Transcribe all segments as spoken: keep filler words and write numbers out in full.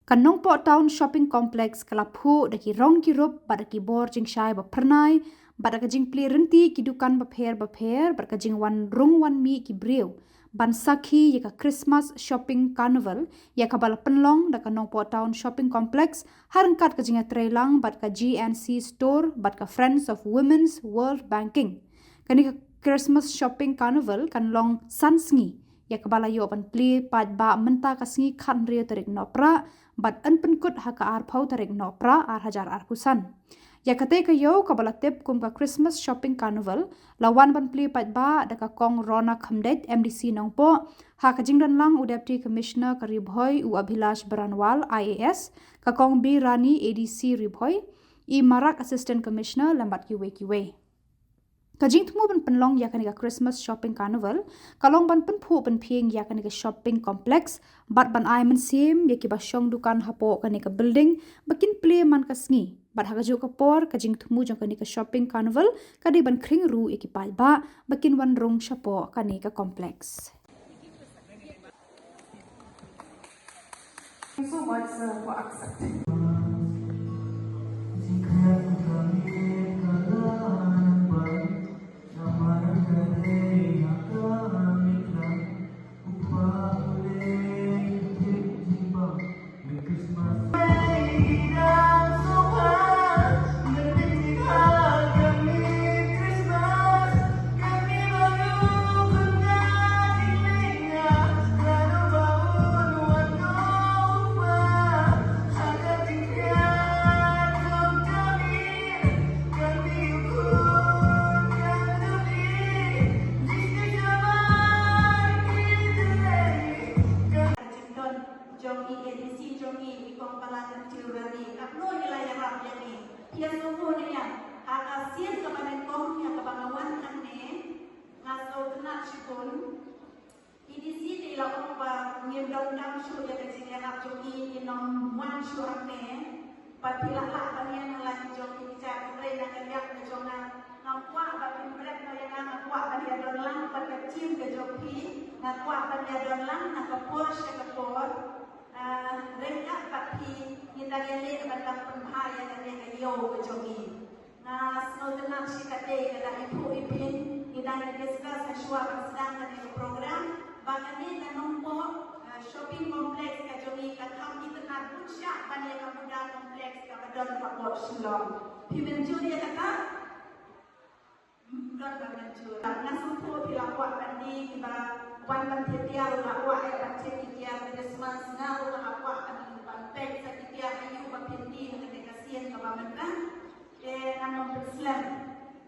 Ka Nongpoh Town Shopping Complex ka la phuh da ki rong ki rup bad da ki bor jingshai ba phyrnai bad da ka jingplie rynti ki dukan bapher bapher bad ka jingwan rung wan mih ki briew ban sakhi ïa ka Christmas Shopping Carnival ïa kaba la pynlong da ka Nongpoh Town Shopping Complex ha ryngkat ka jingïatreilang bad ka G N C Store bad ka Friends of Women's World Banking. Kane ka Christmas Shopping Carnival kan long san sngi ïa kaba la ïoh ban plie paidbah mynta ka sngi khathynriew tarik Nohprah bad yn pynkut ha ka arphew tarik Nohprah ar hajar arphew san. Ïa katei ka ïew kaba la tip kum ka Christmas Shopping Carnival la wan ban plie paidbah da ka Kong Rona Khymdeit, M D C Nongpoh, ha ka jingdonlang u Deputy Commissioner ka Ri Bhoi u Abhilash Baranwal, I A S, ka Kong B Rani, A D C Ri Bhoi, i Marak, Assistant Commissioner, lem bad kiwei kiwei. Ka jingthmu ban pynlong ïa kane ka Christmas Shopping Carnival ka long ban pynphuh pynphieng ïa kane ka shopping complex bad ban ai mynsiem ïa kiba shong dukan hapoh kane ka building ba kin plie man ka sngi. Bad ha kajuh ka por ka jingthmu jong kane ka shopping carnival ka dei ban khring ruh ïa ki paidbah ba kin wan rung shapoh kane ka complex. Thank you so much, sir, for accepting. Jong i A D C jong i, i Kong Bala Kynthei Rani. Katno ngi la ïarap ïa ngi. Phi ïa sngewthuh ne em? Ha ka sien kaba nyngkong ïa kaba nga wan hangne, nga sngewtynnat shibun. A D C te i la ong ba ngim donkam shuh ïa ka jingïarap jong i, in ym wan shuh hangne. Bad phi lah lah ban ïeng ha la ki jong ki kjat, hynrei na ka liang ka jong nga, ngam kwah ba phin bret noh ïa nga, nga kwah ban ïadon lang bad ka team ka jong phi, nga kwah ban ïadon lang na ka por sha ka por. Ah, ryngkat bad phi ngin dang ïaleh ban dang pynbha ïa kane ka ïew ka jong ngi. Nga sngewtynnat shikatdei lada i phuh i phin, ngi dang ïa discuss ha shuwa ban sdang kane ka program ba kane ka Nongpoh, eh, shopping complex ka jong ngi ka kham itynnat bun shah ban ïa ka Buddha complex kaba don hapoh Shillong. Phi mynjur ïa kata? Don ban mynjur. Nga sngewthuh phi la kwah ban die kiba wan ban thied tiar, la kwah ïa ban thied ki tiar Christmas, nga ruh nga la kwah ban, ban peit sa ki tiar aïu ba phin die ha kane ka sien kaba mynta. Te ngan ym pynslem.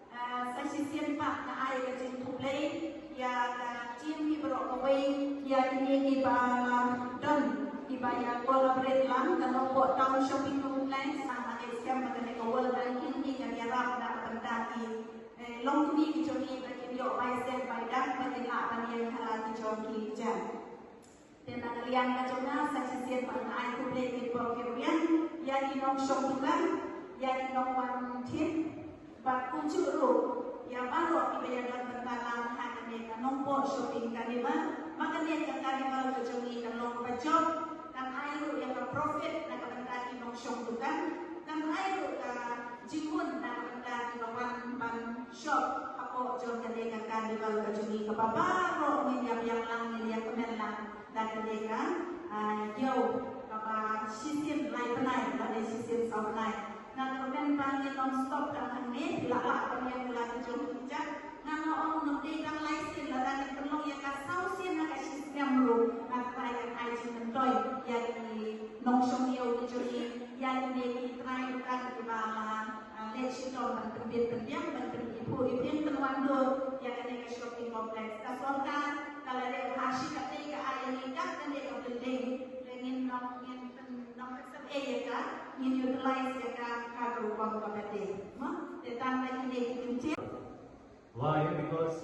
Ah, sa shisien pat nga ai ka jingkhublei ïa ka team ki baroh kawei, ïa kine kiba la don kiba ïa collaborate lang, ka Nongpoh Town Shopping Complex, ah, nga ngeit skhem ba kane ka World Banking ki kan ïarap na ka bynta ki, eh, longkmie ki jong ngi ba kin ïoh bai seh bai dak ba kin lah ban ïeng ha la ki jong ki kjat. Te na ka liang ka jong nga sa shisien pat nga ai khublei ki por ki riang ïa ki nongshong dukan, ïa ki nongwan thied, bad kumjuh ruh ïa baroh kiba ïadon bynta lang ha kane ka Nongpoh Shopping Carnival. Ma kane ka carnival ka jong ngi kan long kaba jop, kan ai ruh ïa ka profit na ka bynta ki nongshong dukan, kan ai ruh ka jingmut na ka bynta kiba wan ban shop hapoh jong kane ka carnival ka jong ngi kaba baroh ngin ïa biang lang, ngin ïa kmen lang da kane ka, ah, ïew kaba shisien lai bnai, kane shisien saw bnai. Nga kyrmen ba ngin ym stop tang hangne, phi lah lah ban ïeng ha la ki jong ki kjat. Nga ong ym dei tang lai sien, lada ngin pynlong ïa ka saw sien ha ka shi snem ruh, nga trai kan ai jingmyntoi ïa ki nongshong ïew ki jong ngi, ïa kine ki trai dukan kiba la, ah, leh shitom ban pynbit pynbiang, ban pynphuh ïa, pynwan dur ïa kane ka shopping complex. Ka sorkar ka la leh bha shikatdei, ka ai ïa ngi kat kane ka building. Te ngin ym, ngin pyn-, ym accept ïa ka, ngin utilize ïa ka ha ka rukom kaba dei. Mo? Te tang da kine ki jingtip. Why? Because,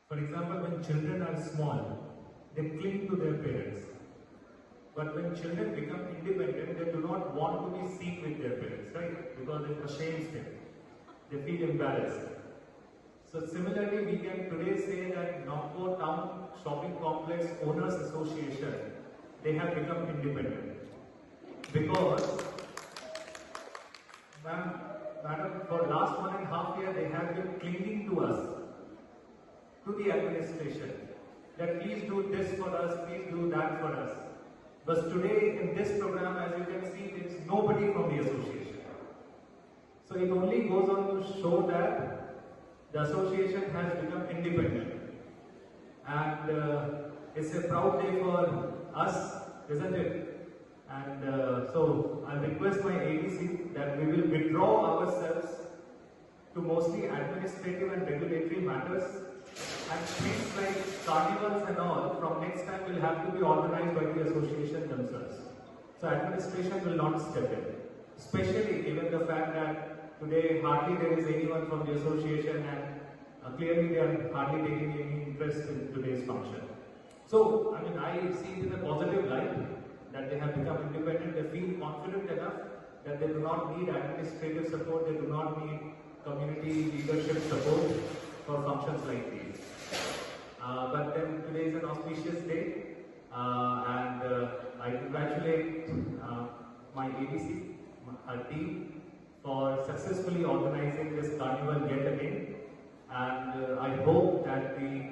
for example, when children are small, they cling to their parents. But when children become independent, they do not want to be seen with their parents, right? Because it ashames them. They feel embarrassed. So similarly, we can today say that Nongpoh Town Shopping Complex Owners Association, they have become independent. Because, ma'am, madam, for last one and a half year, they have been clinging to us, to the administration, that please do this for us, please do that for us. But today, in this program, as you can see, there is nobody from the association. So it only goes on to show that the association has become independent. And uh, it's a proud day for us, isn't it? And uh, so I request my A D C that we will withdraw ourselves to mostly administrative and regulatory matters and things like carnivals and all from next time will have to be organized by the association themselves. So administration will not step in, especially given the fact that today hardly there is anyone from the association and uh, clearly they are hardly taking any interest in today's function. So, I mean, I see it in a positive light that they have become independent, they feel confident enough that they do not need administrative support, they do not need community leadership support for functions like these. Uh, but then today is an auspicious day, uh, and uh, I congratulate uh, my A D C, her team, for successfully organizing this carnival yet again. And uh, I hope that the